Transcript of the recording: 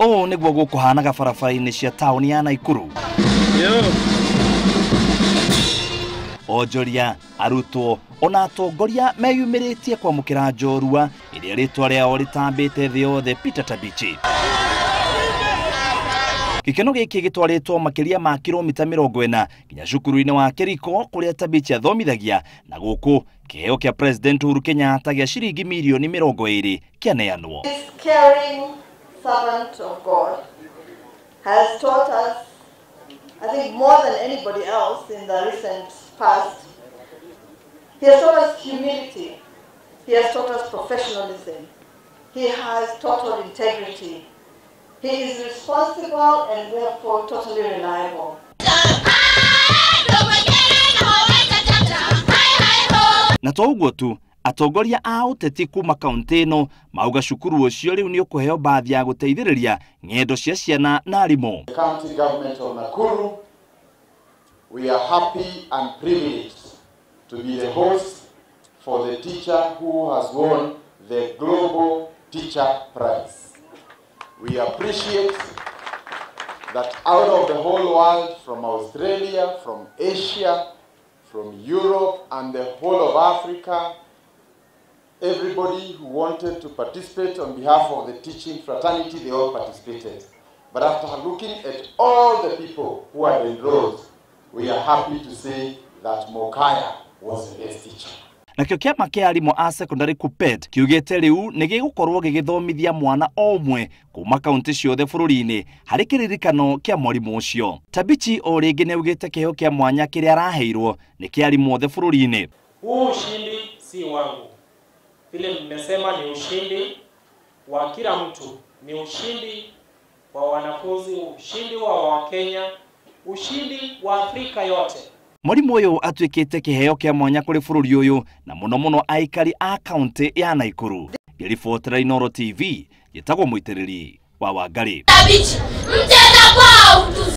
Ũũ nĩguo gũkũhanaga barabara-inĩ cia taũni ya Naikuru. Onjoria, arutwo ona atongoria meyumĩrĩtie kwamũkĩra njorua ĩrĩa rĩtwa rĩao rĩtambĩte thĩ yothe Peter Tabichi. Gĩkeno gĩkĩ gĩtwarĩtwo makĩria ma kilomita 40 nginya cukuru-inĩ wa Kĩriko kũrĩa Tabichi athomithagia, na gũkũ kĩheo kĩa President Uhuru Kenyatta gĩa ciringi mirioni 20 kĩaneanwo. This caring servant of God has taught us, I think, more than anybody else in the recent past. He has taught us humility. He has taught us professionalism. He has total integrity. He is responsible and therefore totally reliable. Na to ũguo tu, atongoria a ũteti kuma kaunti ĩno mauga cukuru ũcio rĩu nĩ ũkũheo bathi ya gũteithĩrĩria ng'endo cia ciana na arimũ. The county government of Nakuru, we are happy and privileged to be the host for the teacher who has won the Global Teacher Prize. We appreciate that out of the whole world, from Australia, from Asia, from Europe, and the whole of Africa, everybody who wanted to participate on behalf of the teaching fraternity, they all participated. But after looking at all the people who had enrolled, we are happy to say that Mokaya was the best teacher. Nakĩo kĩama kĩa arimũ a secondary KUPPET kiugĩte rĩu nĩ gĩgũkorwo gĩgĩthomithia mwana o ũmwe kuma kaunti ciothe bũrũri-inĩ harĩ kĩririkano kĩa mwarimũ ũcio. Tabichi o rĩngĩ nĩaugĩte kĩheo kĩa mwanya kĩrĩa araheirwo nĩ kĩa arimũ othe bũrũri-inĩ. Huu ushindi si wangu, vile mmesema ni ushindi wa kila mtu, ni ushindi wa wanafunzi, ushindi wa Wakenya, ushindi wa Afrika yote. Mwarimu ũyũ atuĩkĩte kĩheo kĩa mwanya kũrĩ bũrũri ũyũ na mũno mũno aikari a kaunti ya Naikuru. Ngĩribotera Inooro TV, njĩtagwo Mũitĩrĩri wa Wangarĩ.